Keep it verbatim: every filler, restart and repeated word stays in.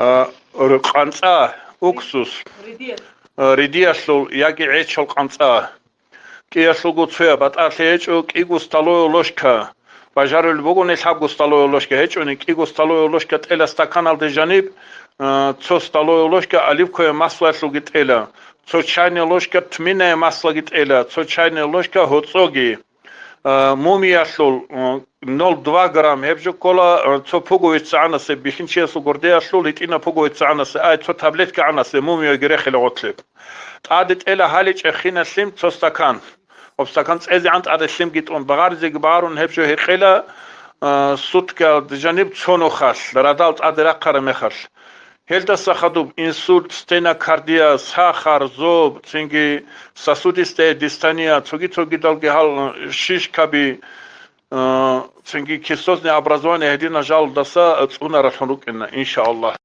А, р-, къанцӀа, уксус, а, ридиялъул яги гӀечал къанцӀа. КӀиялъулго цояб батӀалъи гьечӀо, кӀиго столовая ложка, бажарулеб бугони лъабго столовая ложка, гьечӀони кӀиго столовая ложка тӀела стаканалде жаниб, а, цо столовая ложка оливковая маслоялъулги тӀела, цо чайная ложка тминное маслоги тӀела, цо чайная ложка гьоцӀоги. А, мумиялъул, а, ноль два грамм гьеб жо ккола, а, цо пуговица гӀанасе бихьинчиясул гурдеялъул гьитӀина пуговица гӀанасе, ай, цо таблетка гӀанасе мумияги рехила гъотлеб. ТӀаде тӀела гьаличӀеб хина лъим цо стакан. Гьоб стакан цӀезегӀан тӀаде лъимги тӀун, багъаризеги багъарун гьеб жо гьекъела, а, суткаялда жаниб цо нухалъ, радал тӀаде рахъараб мехалъ. Гьелдаса хадуб инсульт, стенокардия, сахар, зоб, цинги сосудистая дистания, цоги-цогидалги гьал шишкаби, а, цинги кистозный образование гьединал жалдаса цӀунаралъун рукӀина, иншааллагь.